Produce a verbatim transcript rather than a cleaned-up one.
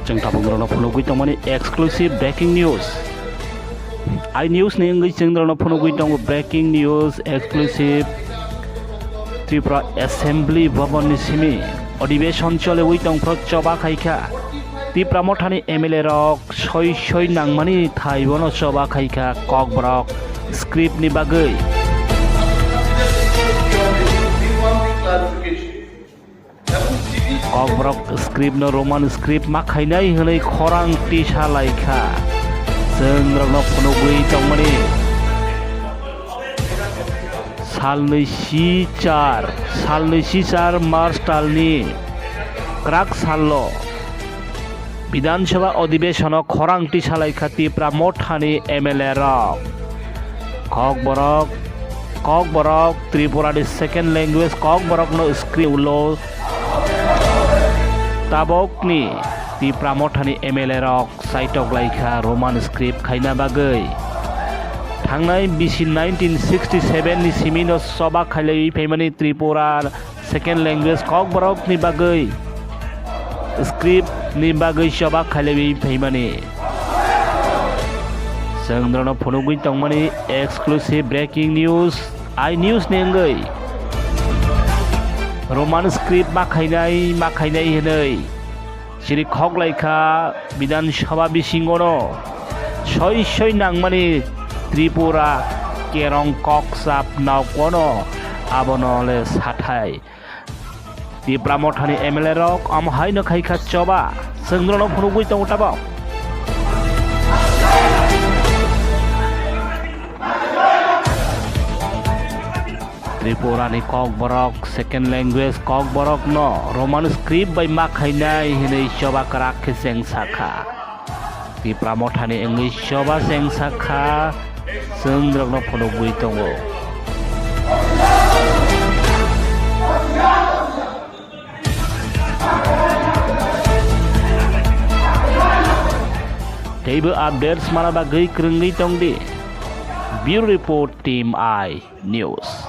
Chwng tabuk norokno phunugwi tongmani exclusive breaking news. I news ni wngwi chwng norokno phunugwi tongo breaking news exclusive. Tripura Assembly Bhavan ni simi odibeshon choliwi tongphro choba khaikha. Tipra mothani M L A rok soi soi nangmani thai bono choba khaikha Kokborok script ni bagwi. Kokborok script no Roman script ma khainai hwnwi khorang tisa laikha. Chwng rokno phunugwi tongmani. Salnwi si char, salnwi si char March talni kwrak sallo Bidhan Sabha odibeshono khorang tisa laikha Tipra mothani M L A rok. Kokborok, Kokborok Tripura ni second language Kokborok no script ulo. Tabokni Tipra mothani M L A rok saitok laikha Roman script khaina bagwi. Thangnai bisi nineteen sixty seven ni simi no choba khailaiwi phaimani Tripura second language Kokborok ni bagwi script ni bagwi choba khailaiwi phaimani. Chwng norokno phunugwi tongmani exclusive breaking news, I news ni wngwi Roman script ma khainai, ma khainai hwnwi chiri khoklaikha Bidhan Sabha bisingono soi soi nangmani Tripura kerong kokchap nokono abono le sathai. Tipra mothani M L A rok omo haino khaikha choba, chwng norokno phunugwi tongo tabok. Tripura ni Kokborok second language Kokborok no Roman script bai ma khainai hwnwi choba kwrak khe cheng sakha. Tipra mothani wngwi choba cheng sakha, chwng norokno phunugwi tongo. Teibo updates mana bagwi kwrwngwi tongdi. Bureau Report, Team I News.